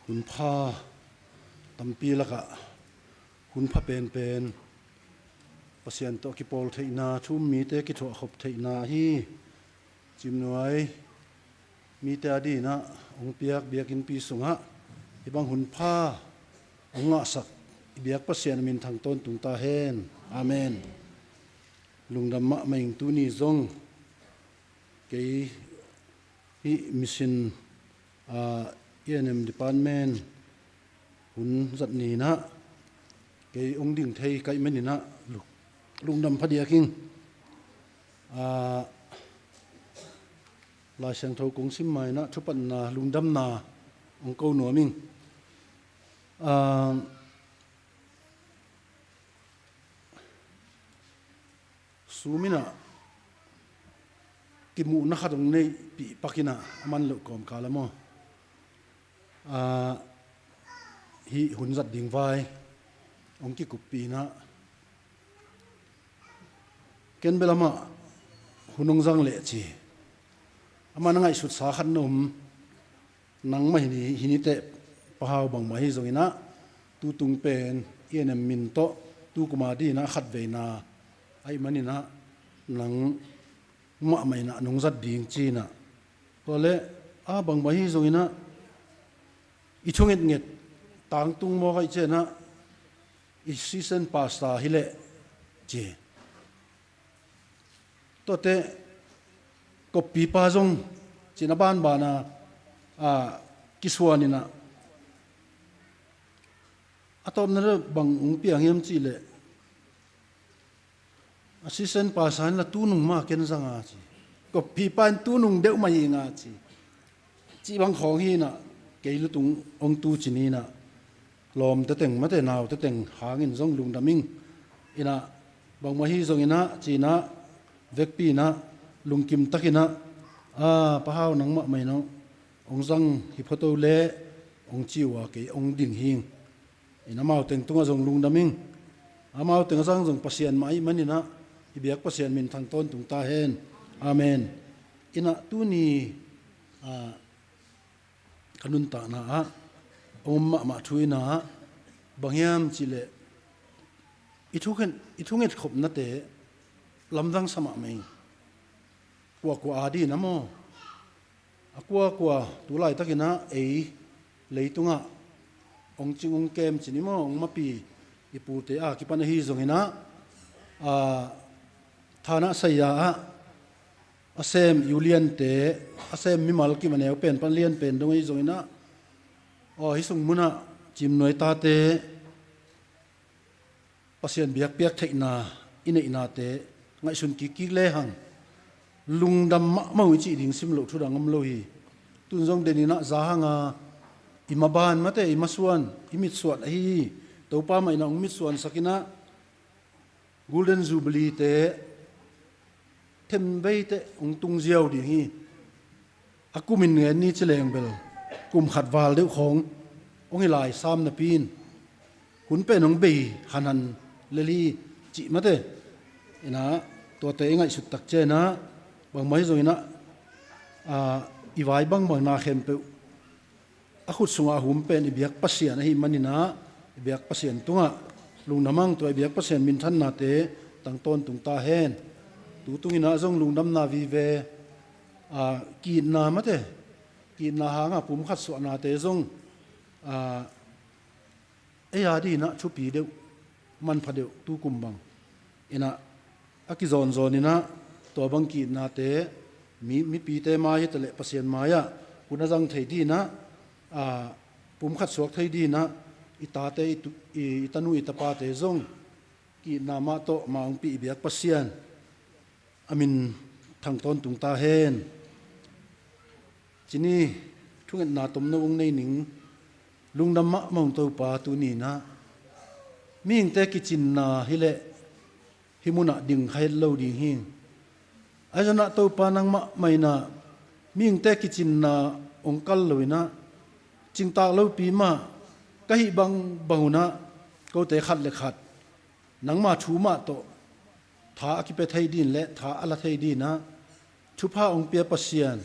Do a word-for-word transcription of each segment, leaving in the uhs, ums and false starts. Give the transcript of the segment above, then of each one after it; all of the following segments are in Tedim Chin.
Hun pha tampi lakah hun pha penpen Pasian tawh kipawl theihna, thu um mite kithuahkhop theihna ahi Ciimnuai mite adingin ah hong piak biakinnpi sungah hih bang hun pha hong ngahsak i biak Pasian a minthang tawntung ta hen. Amen. Lungdam mahmah ing. Tuni zong kei hih mission, ah, E and M department hun zat ni-in ah kei hong ding thei ka hih manin ah lu-, lungdam phadiak ing. Ah, Lai Siangtho kong sim ma-in ah thupatna, lungdamna hong ko nuam ing. Ah, Zoom in ah kimuhna khat hong neihpih pak in ah, a man loh kawmkal ah maw, ah, hih hun zat ding vai hong kikuppih in ah, ken bel amah hun hong zang leh ci, amah na ngaihsutsa khat na om. Nangmah hi ni, hi ni teh, Pa Hau, bangmah hi zongin ah, tutung pen E and M min tawh tu kum adingin ah khatveina ahih manin ah nang mahmah in ah nong zat ding ci-in ah. Tua leh, a, bangmah hi zongin ah, i thungetnget tangtung mawk ahih ciangin ah, i assistant pastor hi leh ci. Tuate koppipa zong ci-in a banban a, a, kisuan in ah, a tawpna bang hong piang hiam cih leh, assistant pastor in la tunung mah ken zang a ci, koppipa in tunung deuh mah hi ing a ci. Cih bang khawng hi-in ah, kei lutung hong tu ci ni-in ah, lawmte teng, mate naute teng hangin zong lungdam ing. In ah, bangmah hi zongin ah, ci-in ah, vekpi-in ah, lungkim takin ah, a, Pa Hau, nang mahmah in hong zang hi phot o leh, hong ci uh a, kei hong ding hi ing. In amau teng tungah zong lungdam ing. Amau teng a zang zong Pasian mah ahih manin ah, i biak Pasian minthang tawntung ta hen. Amen. In ah, tuni, a, ka nuntakna ah hong om mahmah thu in ah, bang hiam cih leh, i thunget, i thungetkhopnate lamdang sa mahmah ing. Kuakua adingin ah maw, a kuakua tu laitakin ah ei leitungah hong cing hong kem ci ni maw, hong mapi i pute a kipan ahi zongin ah, a, thanah saya ah a sem i uliante, a sem mimal kim a neu pen pan lian pen dong ahi zongin ah, aw, hih sung munah Ciimnuai tate Pasian biakpiak theihna i neihnate ngaihsun kikkik lehang lungdam mahmah uh i cih ding simloh thudang om lo hi. Tun zong denin ah za hang a, i maban, mate, i masuan, i mitsuan ahi hi. Topa mah in ah hong mitsuansak in ah, Golden Jubilee te themvei teh hong tung ziau ding hi. A kumin ngen ni ci leng bel, kum khat val deuh khawng hong hi lai sam napi-in, hun pen hong bei hanhan lel hi cih mate. In ah, tuate i ngaihsut tak ciangin ah, bangmah hi zongin ah, a, i vai bangbang na khempeuh a khut sungah a hum pen i biak Pasian ahih manin ah, i biak Pasian tungah lungdam hang, tua i biak Pasian minthannate tang tawntung ta hen. Tutung in ah zong lungdamna vive, a, ki-itna, mate, ki-itna hangah pumkhat suahnate zong, a, ei adingin ah thupi deuh, manpha deuh, tu kum bang. In ah, a kizawnzawn in ah, tua bang ki-itnate mi, mipite mai hi taleh Pasian mai-ah hun a zang thei dingin ah, a, pumkhat suak thei dingin ah, i tate, i tu, i, i tanu, i tapate zong ki-itna mah tawh mah hong pih i biak Pasian a minthang tawntung ta hen. Ci ni, thungetna tomno hong nei ning. Lungdam mahmah ung Topa, tuni in ah mihingte kicinna hi leh hih munah ding kha het lo ding hi. Ahi zongin ah Topa, nang mahmah in ah mihingte kicinna hong kal lo in ah, cingtak lopi mah ka hih bangbang un ah, kote khat le khat nangma thu mah tawh tha a kipia thei dingin le tha a la thei dingin ah thupha hong pia Pasian,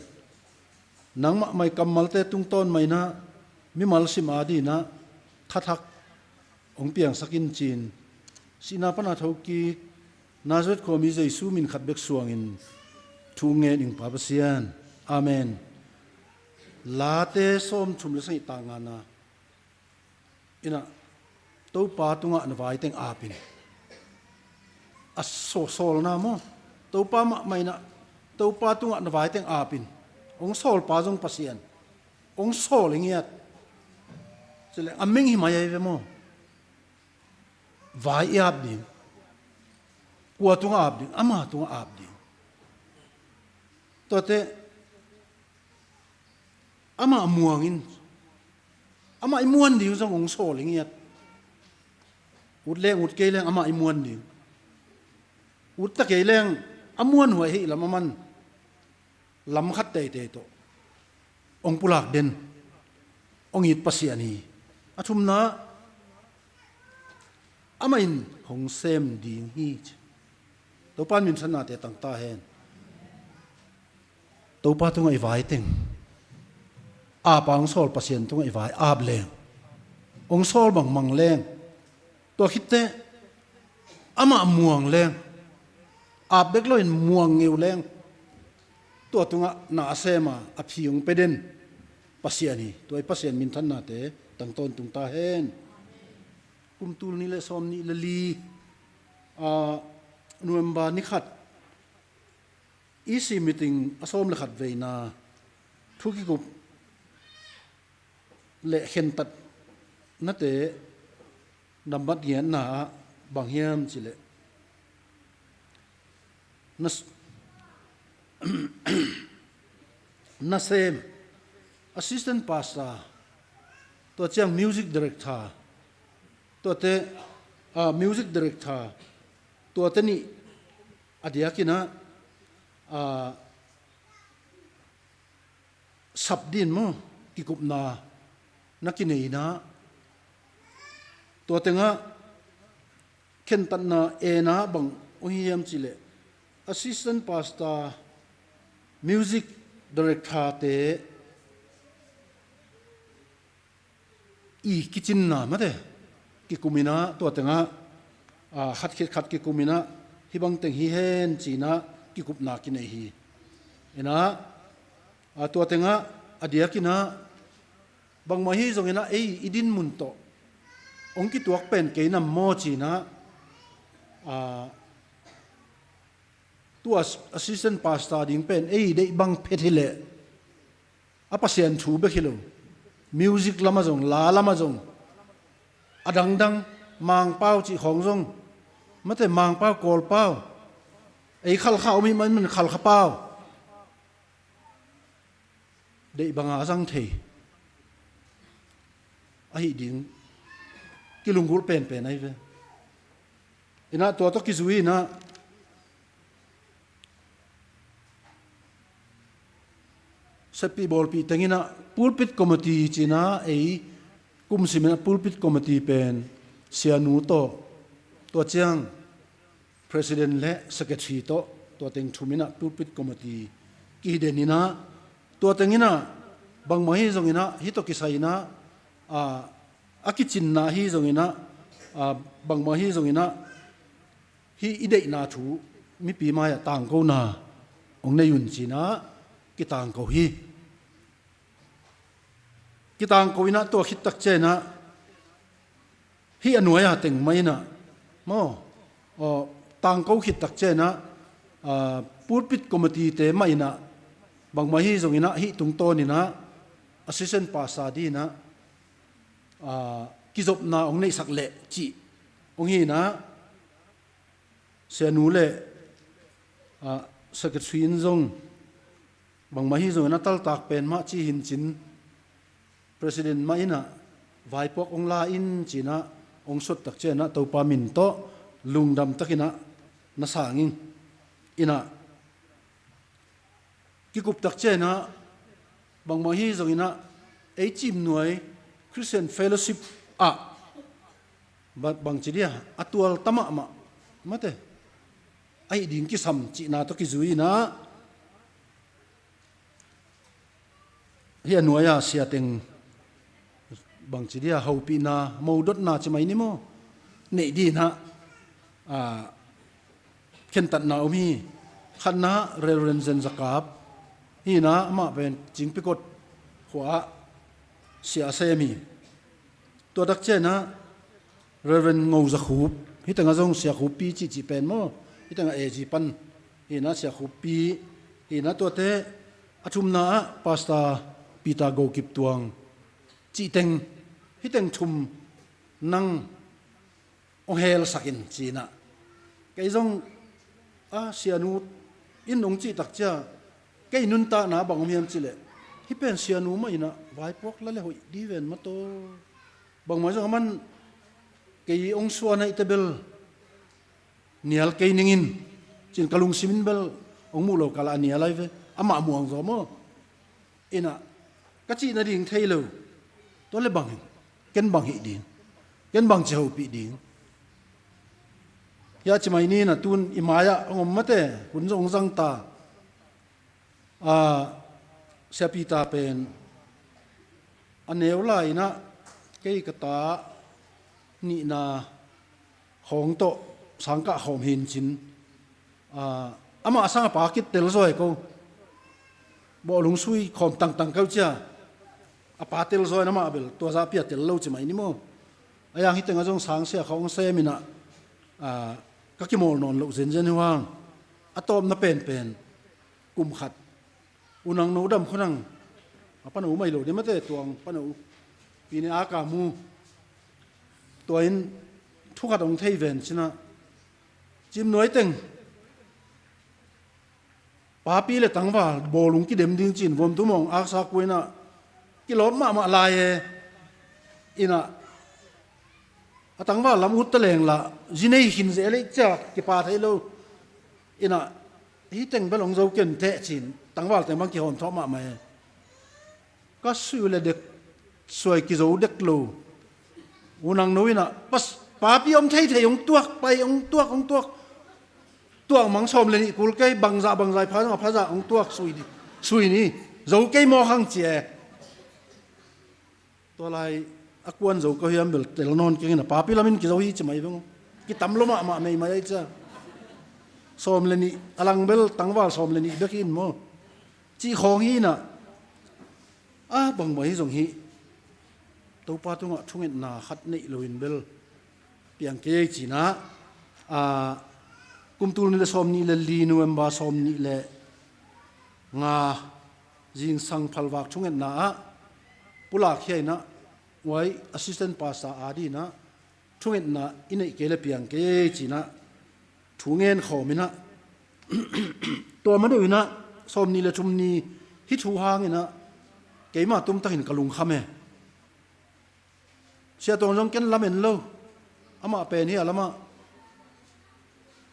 nang mahmah i kammalte tungtawn mah in ah mimal sim adingin ah thathak hong piangsak in ci-in, sihna pana thokik Nazareth khuami Jesu min khat bek suangin thu ngen ing Pa Pasian. Amen. Late sawmthum le sagih, tang ngana in ah, Topa tungah na vai teng ap in. A saw-, sawlna maw? Topa mahmah in ah, Topa tungah na vai teng ap in. Hong sawlpa zong Pasian. Hong sawl i ngiat. Ci leng a meng hi mai ahi ve maw? Vai i ap ding. Kua tungah ap ding? Ama tungah ap ding. Tuate, amah muang in, amah i muan ding zong hong sawl i ngiat. Ut leng ut kei leng amah i muan ding. Ut ta kei leng a muanhuai hi lam a man lam khat teitei tawh hong pulak den, hong it Pasian hi. A thumna, amah in hong sem ding hi. Topa in minthannate tang ta hen. Topa tungah i vai teng, apa hong sawl Pasian tungah i vai ap leng, hong sawl bangmang leng, tua khitteh amah muang leng, ap bek loin muang ngeu leng, tua tungah na a sem a, a phi hong pia den Pasian hi. Tua i Pasian minthannate tang tawntung ta hen. Kum tul nih le sawmnih le li, ah, November ni khat, E C meeting a sawm le khat veina thu kikup le khentatnate nambat ngiatna ah bang hiam cih leh, na s-, nasem, assistant pastor, tua ciang music director, tuate, ah, music director, tuate nih a diakin ah, ah, sap dingin maw, kikupna na kinei in ah, tua tengah khentatna en ah bang hong hi hiam cih leh, assistant pastor, music director-te i kicinna mate kikum in ah, tua tengah, ah, khat khit khat kikum in ah, hih bang teng hi hen ci-in ah kikupna kinei hi. In ah, ah, tua tengah a diakin ah, bangmah hi zongin ah ei i dinmun tawh hong kituak pen kei nam maw ci-in ah, ah, tua assistant pastor ding pen ei deih bang phet hi leh, a Pasian thu bek hi lo, music lamah zong, la lamah zong, a dangdang, Mangpau cih khawng zong, mate, Mangpau, Kawlpau, ei Khalkha om ih man, man Khalkha pau, deih banga a zang thei ahi ding kilunggulh penpen ahi ve. In ah tua tawh kizui in ah, seppih bawlpih teng in ah pulpit committee ci-in ah, ei kum sim in ah pulpit committee pen sianu tawh, tua ciang president le secretary tawh, tua teng thum in ah pulpit committee kiden in ah, tua teng in ah bangmah hi zongin ah, hih tawh kisai in ah, ah, a kicinna hi zongin ah, ah, bangmah hi zongin ah, hih i deihna thu mipi mai-ah tangkona hong nei un ci-in ah kitangko hi. Kitangko in ah tua khit tak ciang in ah, hih a nuai-a teng mah in ah, maw, aw, tangko khit tak ciang in ah, ah, pulpit committee-te mah in ah, bangmah hi zongin ah hih tungtawn in ah assistant pastor dingin ah, ah, kizopna hong neihsak leh cih hong hi in ah, sianu le, ah, secretary in zong, bangmah hi zongin a taltak pen mah ci hincin, president mah in ah vaipuak hong la in ci-in ah hong sut tak ciang in ah Topa min tawh lungdam takin ah na sang ing. In ah kikup tak ciang in ah, bangmah hi zongin ah, ei Cimnuai Christian Fellowship ah, ba-, bangci dia, a tual ta mahmah, mate, ahi ding kisam cihna tawh kizui in ah, hih a nuai-a sia teng, bangci dia hopihna, modotna ci mai ni maw, neih dinah, a, khentatna om hi. Khatna Reverend Zen Zakap hinah, amah pen Cingpikot khua-ah sia a sem hi. Tua tak cianah Reverend Ngo Zakhup, hih tengah zong Sia Khuppi cihcih pen maw, hih tengah A G pan hinah Sia Khuppi hinah, tuate a thumna ah Pastor Peter Go Kip Tuang cihteng, hih teng thum nang hong helsak in cinah. Kei zong a sianu in hong cih tak cia kei nuntakna bang om hiam cileh, hih pen sianu mah inah vaipuak la le hoih di ven mataw. Bangmah zong a man kei hong suan ahih teh bel nial kei ning in, cin ka lungsim in bel hong muh lo kal a nial ahi ve. Amah muang zaw maw. Inah ka cih nading thei lo. Tua le bang hi, ken bang hih ding, ken bang ci hopih ding. Hiah ci mai ni, na tun i mai-ah hong om mate, hun zong hong zang ta. A, Sia Peter pen a neu lai inah kei ka ta nihna khawng tawh sangkah khawm hin cin, a, amah sang a pa kit telzaw hi ko. Bawhlung sui khawm tangtang ko cia. A pa telzaw in amah bel tua zahpi a tel lo ci mai ni maw. A yang hih tengah zong sangsia khawng sem inah, a, ka kimawl nawn loh zenzen hi hang. A tawpna penpen kum khat U Nang No Dam Khua Nang, a pano mai lo ding mate, Tuang pano, pine a ka mu. Tua in thu khat hong thei ven cinah, Cimnuai teng papi le tangval bawlung kidem ding cin vuamtum hong aksa kuinah kilawp mahmah lai e. Inah a tangval lam ut ta leng lah zi nei khin zeh leh cia kipa thei lo. Inah hih teng bel hong zo ken teh cin tangval teng bang kihawm thawh mahmah e. Ka sui uh le dek, suai kizo dek lo. U Nang No inah pas, papi om theithei hong tuak, pai hong tuak, hong tuak. Tuak mang sawm le nih kul kei, bangzah bangzah i pha zong a phazah hong tuak sui ni, sui ni. Zo kei maw khang ci e. Tua lai a kuan zo ko hiam bel tel nawn keng inah papi lamin kizo hi ci mai veng. Kitam lo mahmah meimai ahi cia. Sawm le nih a lang bel tangval sawm le nih bek hi in maw. Cih khawng hi inah, a, bangmah hi zong hi. Topa tungah thungetna khat neih loin bel piang kei ei cinah, a, kum tul nih le sawm nih le li November sawm nih le nga zingsang phalvak thungetna ah pulak hia inah, uai assistant pastor a dinah thungetna i neih kei le piang kei ei cinah thu ngen khawm inah, tua ma deuh inah sawm nih le thum ni hih thu hang inah keima tumtakin ka lungkham e. Sia Tuang zong ken lamen lo. Amah pen hih a lamah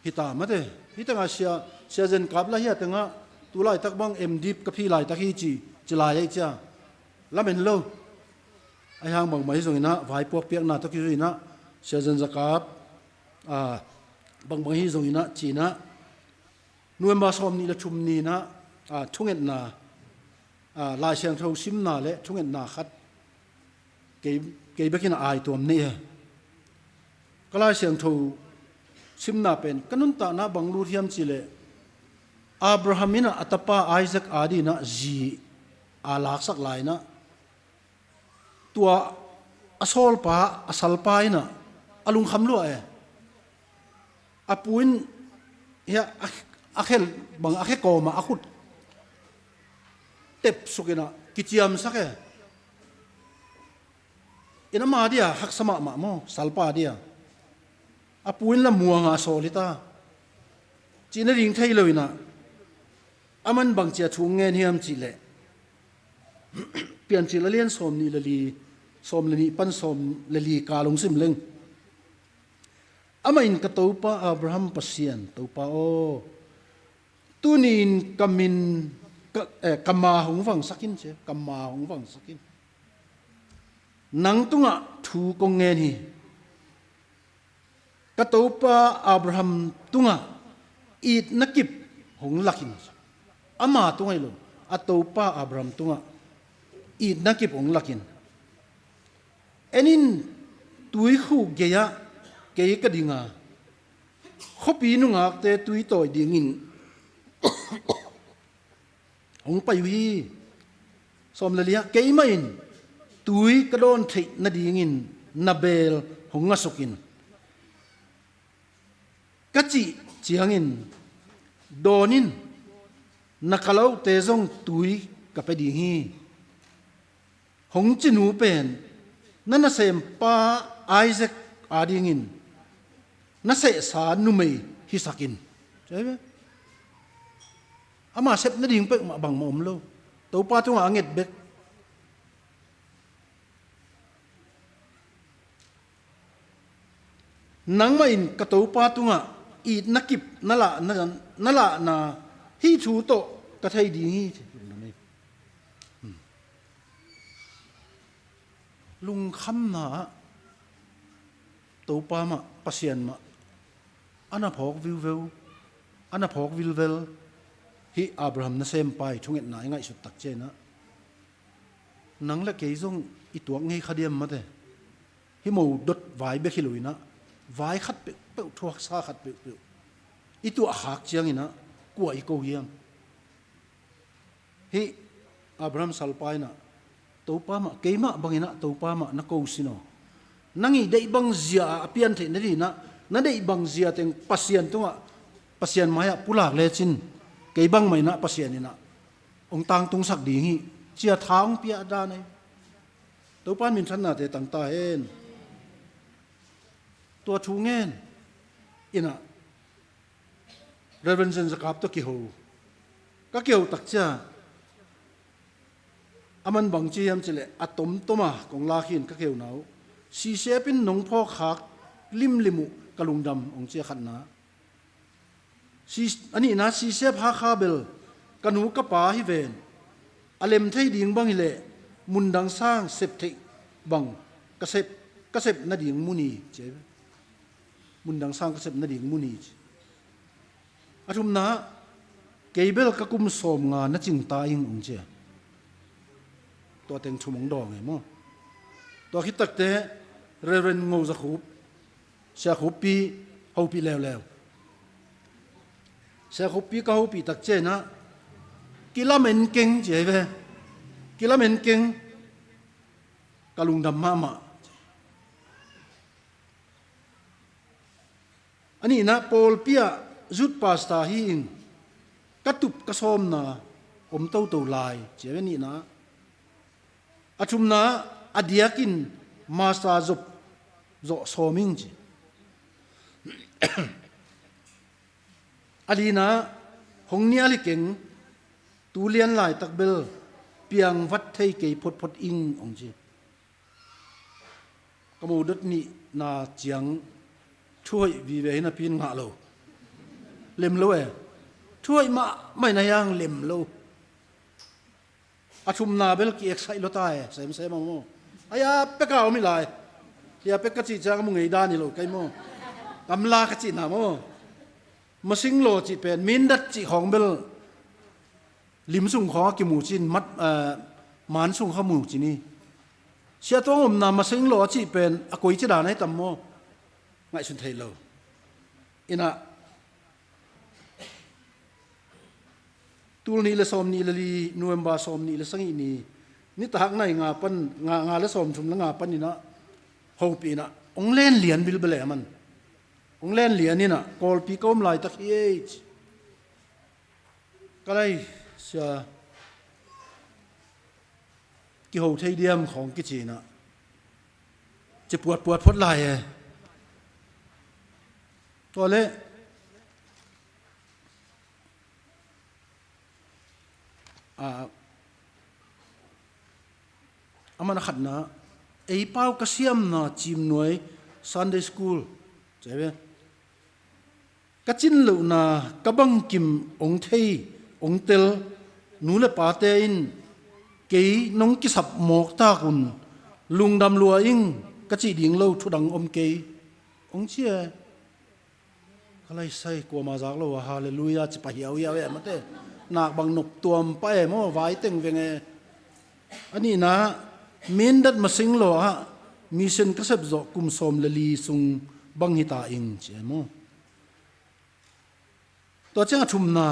hi ta mate. Hih tengah Sia, Sia Zen Kap la hih a tengah tu laitak bang M Div ka phi laitak hi ci, ci lai ahi cia. Lamen lo. Ahi hang bangmah hi zong inah vaipuak piakna tawh kizui inah Sia Zen Zakap, a, bangbang hi zong inah cinah November sawm nih le thum ni inah, a, thungetna, a, Lai Siangtho simna le thungetna khat kei, kei bekin a aituam nei e. Ka Lai Siangtho simna pen ka nuntakna bang lut hiam cileh, Abraham inah a tapa Isaac a dinah zi a laksak lai inah, tua a sawlpa, a salpa inah a lungkham lua e. A pu in hiah a, a khe bang a khe kawmah a khut tepsuk inah kiciamsak e. Inah ama dia haksa mahmah maw, salpa dia. A pu in la muanga a sawl hi ta. Cih nading thei lo inah, aman bangcia thu ngen hiam cihleh, Piancil a lian sawm nih le li, sawm le nih pan sawm le li kal hong sim leng. Amah in, ka topa Abraham Pasian, Topa aw, tuni-in ka min, ka, eh, ka ma hong vangsak in, ci, ka ma hong vangsak in. Nang tungah thu kong ngen hi. Ka topa Abraham tungah itna kip hong lakin. Ama tungah hi lo, a topa Abraham tungah itna kip hong lakin. En in, tuikhuk gei-ah kei ka ding a, khuapi nungakte tui tawi dingin hong pai uh hi. Sawm le li-ah, keimah in tui ka dawn theih nadingin na beel hong ngasuk in, ka cih ciangin, dawn in, na kalaute zong tui ka pia ding hi. Hong ci nu pen na nasempa Isaac adingin na sehsa numei hisak in. Ama sep nading peuhmah bangmah om lo. Topa tungah a nget bek. Nangmah in ka topa tungah itna kip na lahna, na lahna hih thu tawh ka thei ding hi. Lungkhamna ah Topa mah, Pasian mah a na phawk viuveu, a na phawk vilvel. Hih Abraham nasempa i thungetna i ngaihsut tak ciangin ah, nang le kei zong i tuak ngei kha diam mate. Hih mo dot vai bek hi lo in ah, vai khat peuhpeuh, thuaksa khat peuhpeuh i tuahkhak ciangin ah, kua i ko hiam? Hih Abraham salpa in ah, Topa mah, keimah bangin ah Topa mah na ko sin aw. Nang i deih bang zia ah a pian theih nadingin ah, na deih bang zia teng Pasian tungah, Pasian mai-ah pulak lecin, kei bangmah in ah Pasian in ah hong tangtungsak ding hi, ci-a tha hong pia dan ahi. Topa in minthannate tang ta hen. Tua thu ngen in ah, Reverend Zen Za Kap tawh kiho. Ka kiho tak ciang, aman bang ci hiam cih leh, a tomtom a kong lak hi in ka kihona uh, C C F in nong phawkkhak limlim uh ka lungdam, hong ci a khatna. Si-, a nihna, C C F Hakha bel ka nu ka pa hi ven, a lem thei ding bang hi leh, mundang sang sep theih bang ka sep, ka sep nading mun hi, ci hi ve. Mundang sang ka sep nading mun hi, ci. A thumna, kei bel ka kum sawmnga na cing ta ing, hong ci a. Tua teng thum hong dawng e maw. Tua khit takteh, Reverend Ngo Za Khup, Sia Khuppi hopih leuleu. Sia Khuppi ka hopih tak ciang ah, kilamen keng, ci hi ve. Kilamen keng, ka lungdam mahmah. A nihna, pawlpi ah youth pastor hi ing, ka tup ka sawmna om toto lai, ci hi ve, nihna. A thumna, a diakin master zop zawh sawm ing, ci. A lina, hong nial hi keng, tu lian laitak bel piangvat thei kei photphot ing, hong ci. Ka mo dot nihna ciang thuhoih vive hi napi in ngah lo. Lem lo e. Thuhoih mahmah in a hiang lem lo. A thumna bel ki-excite lua ta e, semsem a maw. A hia pek a om hi lai. Hia pek ka cih ciang a mu ngei dan hi lo kei maw. Gamla ka cihna maw. Masing law cih pen, mindat cih khawng bel lim sung khawng a kimu cin, mat, eh, man sung kha mu cin hi. Sia Tuang omna masing law a cih pen a koici dan ahi tam maw. Ngaihsun thei lo. Inah, tul nih le sawm nih le li, November sawm nih le sagih ni, nitak nai nga pan, nga, nga le sawm thum le nga pan inah, hopih inah, hong len lian bilbel e a man. Hong len lian inah, Kawlpi ka om laitak hi ei ci. Ka lai sia, kiho thei diam khawng kici inah, ci puatpuat phot lai e. Tua leh, a, a man a khatna, ei pau ka siamna Ciimnuai Sunday School, ci ve. Ka cin lohna ka bangkim hong thei, hong tel nu le pate in kei nong kisap mawk tak un, lungdam lua ing, ka cih ding lo thu dang om kei, hong ci e. Ka lai sai, kuama zak lo a, Halleluiah ci pah hiauhiau e mate. Nak bang nop tuam pah e maw, vai teng veng e. A nihna, Mindat masing law ah mission ka sep zawh kum sawm le li sung bang hi ta ing ci e maw. Tua ciang a thumna,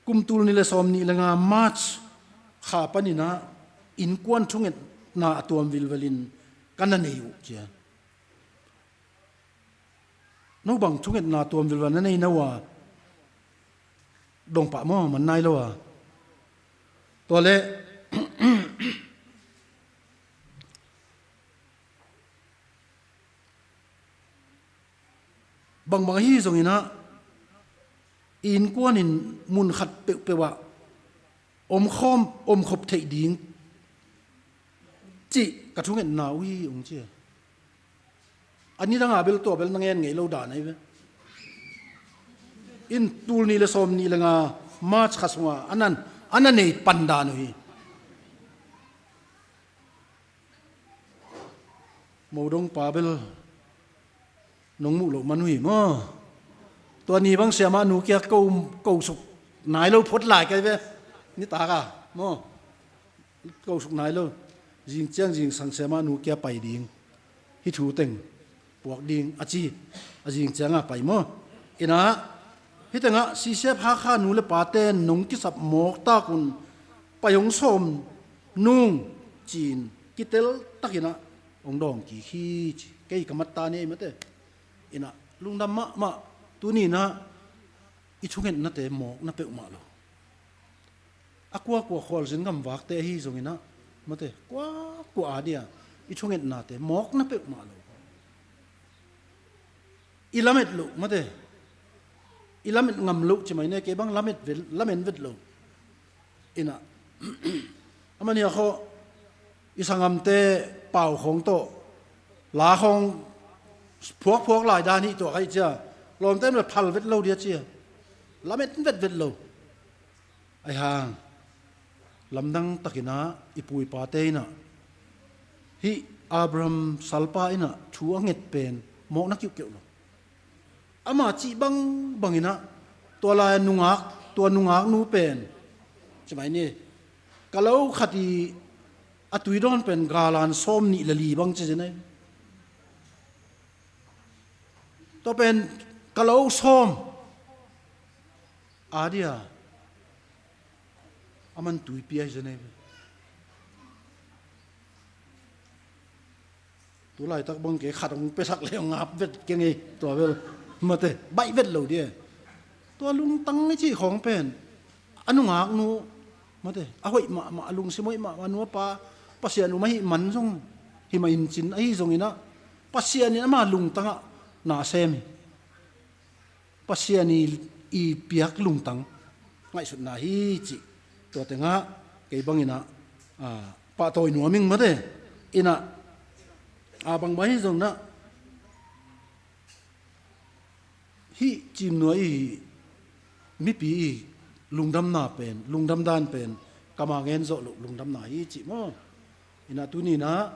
kum tul nih le sawm nih le nga March kha panin ah innkuan thungetna a tuam vilvelin ka na nei uh ci e. No bang thungetna tuam vilvel na nei na uh a, dong pah maw, man nai lo a. Tua leh bangbang ahi zongin ah innkuan in mun khat peuhpeuh ah omkhawm, omkhop theih ding cih ka thungetna uh hi, hong ci a. A nidang a bel tua bel na ngen ngei lo dan ahi ve. In tul nih le sawm nih le nga March kha sungah a nan, a na nei pan dan uh hi. Modong pa bel nong muh loh man uh hi maw. Tua ni bang siamah nu kia ko, ko suk nai lo phot lai kai ve. Nitak a maw, ko suk nai lo. Zing ciang zingsang siamah nu kia pai ding, hih thu teng puak ding a ci. A zing ciang a pai maw. Inah hih tengah C C F Hakha nu le pate nong kisap mawk tak un pai hong sawm nung ci-in kitel takin ah hong dawng kik hi ci. Kei ka mat ta ni ei mate. Inah lungdam mahmah. Tuni inah i thungetnate mawkna peuhmah lo. A kuakua khualzin gamvakte ahi zongin ah mate, kuakua a dia i thungetnate mawkna peuhmah lo. I lamet loh mate, i lamet ngam loh ci mai ne, kei bang lamet vet, lamen vet lo. Inah a man hia khaw, i sanggamte pau khawng tawh la khawng phuakphuak lai dan hi tuak ahi cia. Lawmte mah phal vet lo dia cia, lamet vetvet lo. Ahi hang lamdang takin ah i pu i pate in ah hih Abraham salpa in ah thu a nget pen mawkna kiuhkeuh lo. Ama cih bangbang in ah tua lai a nungak, tua nungak nu pen ci mai ni, ka lo khat i a tui dawn pen galan sawm nih le li bang ci zen ai. Tua pen ka lo sawm a dia a man tuipi ahi zen ei. Tu laitak bang kei khat hong piasak le hong ngap vet kei ngei tua bel mate, baih vet lo dia. Tua lungtang i cih khawng pen a nungak nu mate, a hoih mahmah, a lungsim hoih mahmah nu a pa Pasian um ahih man zong hi mah in cin ahi zongin ah Pasian in ama lungtangah na sem hi. Pasian i, i piak lungtang ngaihsutna hi cih tua tengah kei bangin ah, a, pahtawi nuam ing mate. In ah a bangbang hi zongin ah hih Cimnuai i mipi i lungdamna pen, lungdam dan pen kama ngen zawh loh lungdamna hi cih maw. In ah tuni in ah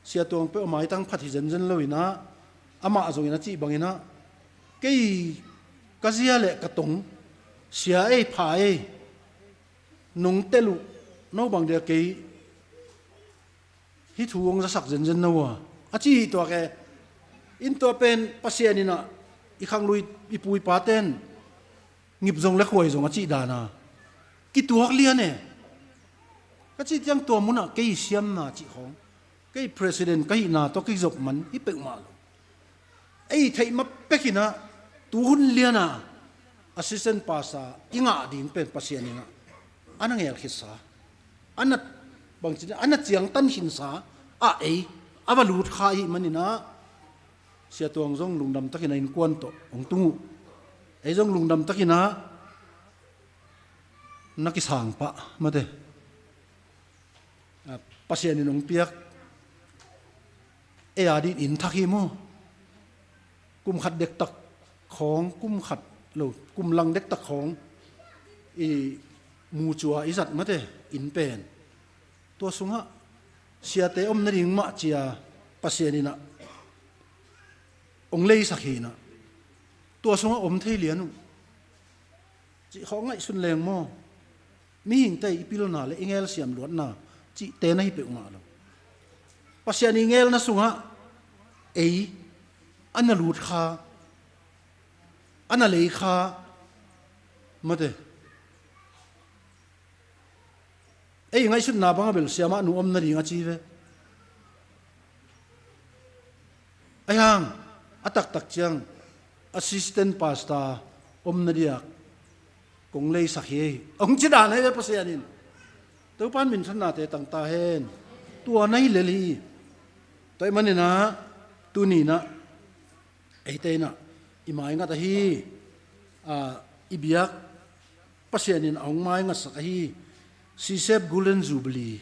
Sia Tuang peuh a maitang phat hi zenzen lo in ah amah zongin a cih bangin ah kei ka zia le ka tong sia ei pha ei nong tel uh no bang dia kei hih thu hong zasak zenzen no a, a ci hi tuak e. In tua pen Pasian in ah i khanglui i pu i paten ngip zong le khuai zong a cih dan a kituak lian e. Ka cih ciang tua munah kei siamna cih khawng, kei president ka hihna tawh kei zop man hi peuhmah lo. Ei theih ma pekin ah tuhun lian a assistant pastor i ngah ding pen Pasian in ah a na ngelkhitsa, a na bangci a na ciangtan khinsa a ei a va lut kha ahih manin ah Sia Tuang zong lungdam takin a innkuan tawh hong tung uh. Ei zong lungdam takin ah na kisang pah mate. A, Pasian in hong piak ei a din inn thak hi maw. Kum khat dektak khawng, kum khat lo, kum lang dektak khawng i mucua i zat mate, inn pen. Tua sungah siate om nading mah cia Pasian in ah hong leisak hi in ah tua sungah om thei lian uh. Cih khawng ngaihsun leng maw. Mihingte i pilna le i ngelsiam luatna cihte na hi peuhmah lo. Pasian i ngelna sungah ei a na lut kha, a na lei kha, mate. Ei ngaihsutna bangah bel siamah nu om nading a ci ve. Ahi hang a taktak ciang assistant pastor om nadiak kong leisak hi, hong ci dan ahi ve Pasian in. Topa'n minthannate tang ta hen. Tua na hi lel hi. Tua ahih manin ah tuni-in ah eite in ah i maingat ahi, a, i biak Pasian in a hong maingatsak ahi Sisep Golden Jubilee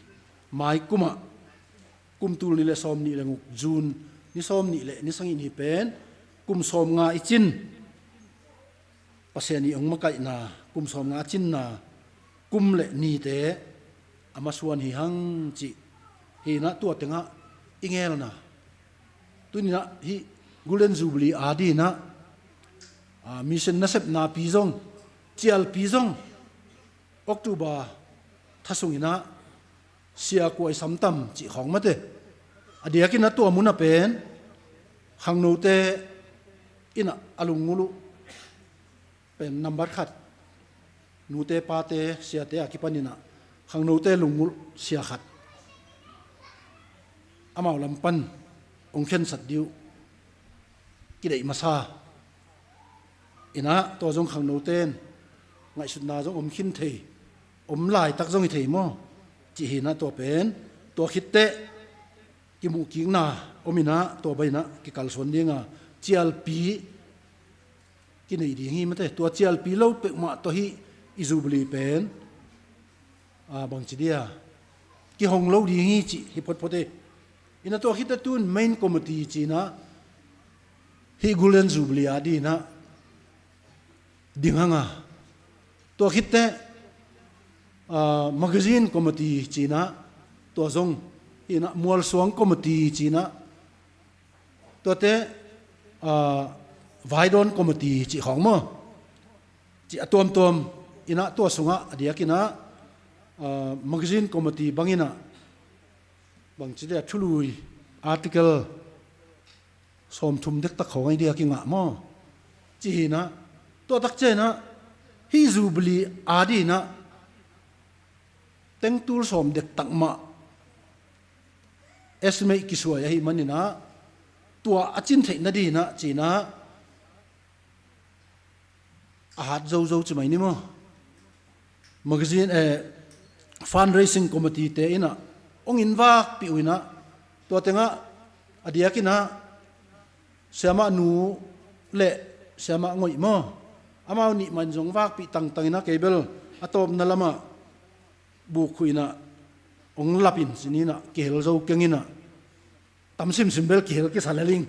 mai kumah, kum tul nih le sawm nih le guk, June ni sawm nih le ni sagih ni pen kum sawm nga i cin, Pasian i hong makaihna kum sawm nga a cinna kum le nite a masuan hi hang cih hi-in ah tua tengah i ngelna. Tuni-in ah hih Golden Jubilee a dingin ah, a, mission nasepna pi zong, cialpi zong October tha sungin ah sia kua i sam tam cih khawng mate. A diakin ah tua mun ah pen khangnote in ah a lungngulh uh pen nambat khat, nute pate siate a kipanin ah khangnote lungngulh sia khat amau lam pan hong khensat ding uh kideih masa in ah, tua zong khangnote in ngaihsutna zong om khin thei, om laitak zong hi thei maw? Cih hi-in ah tua pen, tua khit teh kimuhkikna om in ah tua bangin ah kikalsuan ding a, cialpi kinei ding hi mate. Tua cialpi lo peuhmah tawh hih i Jubilee pen, a, bangci dia kihong lo ding hi cih hi photphot hi. In ah tua khit teh tun main committee ci-in ah hih Golden Jubilee a dingin ah ding hang a, tua khit teh, a, magazine committee ci-in ah, tua zong hi-in ah mualsuang committee ci-in ah, tuate, a, vaidawn committee cih khawng maw? Cih a tuamtuam in ah tua sungah a diakin ah, a, magazine committee bangin ah bangci dia thului article sawmthum dektak khawng a i diak i ngah maw? Cih hi-in ah, tua tak ciangin ah hih Jubilee a dingin ah tengtul sawm dektak mah estimate kisuai ahih manin ah, tua a cin theih nadingin ah ci-in ah a hat zozo ci mai ni maw? Magazine, eh, fundraising committee te in ah hong invakpih uh in ah, tua tengah a diakin ah siamah nu le siamah ngoih maw, amau nih mah in zong vakpih tangtang in ah, kei bel a tawpna lamah buk khuh in ah hong lap in ci-in ah kihel zo keng in ah, tam simsim bel kihel kisa lel ing.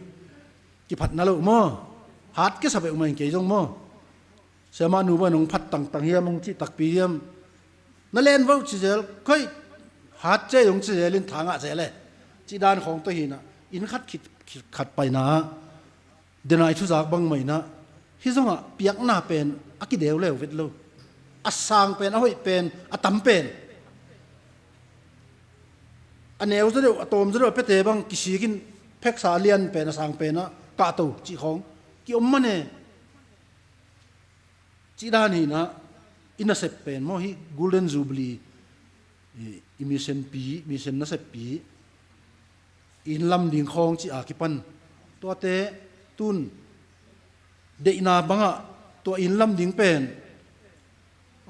Kiphatna lo maw? Hat kisa peuhmah ing kei zong maw? Siamah nu bang in hong phat tangtang hiam, hong cih takpi hiam? Na len vo ci zel, khoi, hat cia ung ci zel in tha ngah zel e. Cih dan khawng tawh hi-in ah, inn khat khit, khit khat paina ah, denai thuzak bang mah in ah, hih zongah piakna pen a kideuleu vet lo. A sang pen, a hoih pen, a tam pen, a neu zaw deuh, a tawm zaw deuh a piate bang kisik in, pheksa a lian pen, a sang pen ah kahto cih khawng kiom mah e. Cih dan hi-in ah, i nasep pen maw, hih Golden Jubilee, i, i mission pi, mission nasep pi, i inn lam ding khawng cih a kipan, tuate tun deihna bangah tua i inn lam ding pen,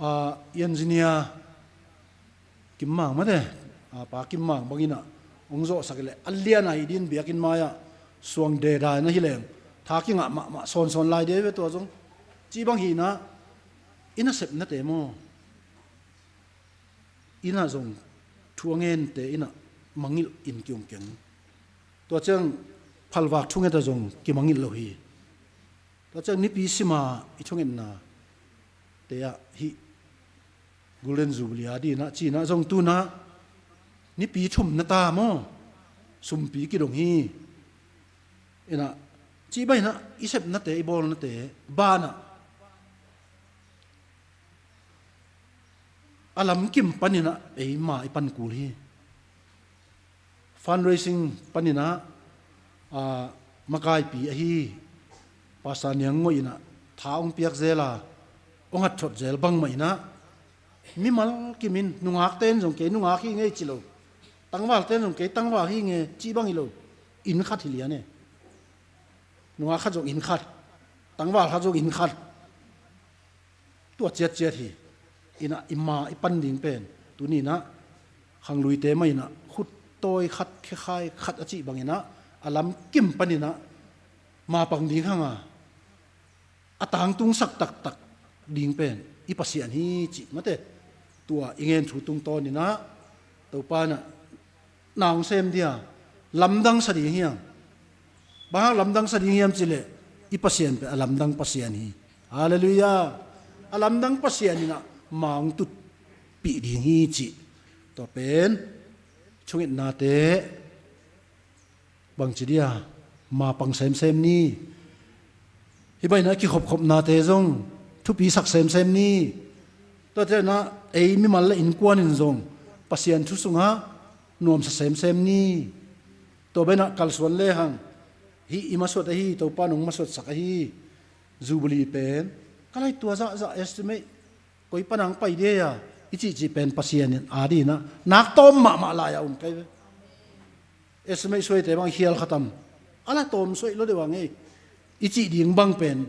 a, i engineer Kim Mang mate, a, Pa Kim Mang bangin ah hong zawhsak leh a lian a hi ding, biakinn mai-ah suang deda in ahi leng tha kingah mahmah sawnsawn lai ding ve tua zong. Cih bang hi-in ah, i nasepnate maw, inn ah zong thu a ngente in ah mangngilh in ki-om keng. Tua ciang phalvak thunget ah zong kimangngilh lo hi. Tua ciang nipi sima i thungetnate ah hih Golden Jubilee a dingin ah, ci-in ah zong tu-in ah nipi thum na ta maw, sumpi kidong hi. In ah, cih bang in ah i sepnate, i bawlnate banah a lamkim panin ah eima i pan kul hi. Fundraising paninah, ah, makaipi ahi Pastor Niang Ngoih inah tha hong piak zel a, hong hatthot zel bangmah inah, mimal kimin nungakte in zong kei nungak hi ngei ci lo, tangvalte in zong kei tangval hi ngei cih bang hi lo, inn khat hi lian e. Nungak khat zong inn khat, tangval khat zong inn khat. Tua ciatciat hi. Inah i ma i pan ding pen tuni inah khangluite mah inah khuttawi khat, khekhai khat a cih banginah a lamkim paninah mapang ding hanga a tangtungsak taktak ding pen i Pasian hi cih mate. Tua i ngen thu tungtawninah Topa inah na hong sem dia lamdang sa ding hiam? Bang hang lamdang sa ding hiam cileh i Pasian pen a lamdang Pasian hi. Halleluiah. A lamdang Pasian inah ma hong tutpih ding hi cih tua pen thungetnate. Bangci dia mapang semsem ni. Hih bang inah kikhopkhopnate zong thupisak semsem ni. Tuate inah ei mimal le innkuan in zong Pasian thu sungah nuamsa semsem ni. Tua bang inah kalsuan lehang hih i masuat ahi, Topa in hong masuatsak ahi Jubilee pen ka lai tua zahzah estimate koi panang pai dia i cihcih pen Pasian in a dinah nak tawm mahmah lai-a um kai ve. Estimate suaite bang i khial khatam a la tawm suaih lo deuh a ngei i cih ding bang pen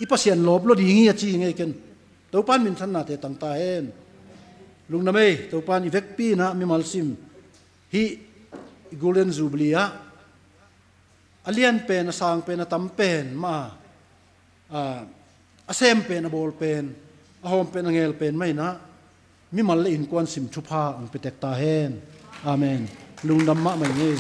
i Pasian lawp lo ding hi a ci hi ngei ken. Topa in minthannate tangta hen. Lungdam ei, Topa in i vekpi inah mimal sim hih Golden Jubilee ah a lian pen, a sang pen, a tam pen mah a, a sem pen, a bawl pen, a hawm pen, a ngel pen mah inah mimal le innkuan sim thupha hong pia tek ta hen. Amen. Lungdam mahmah ing ei.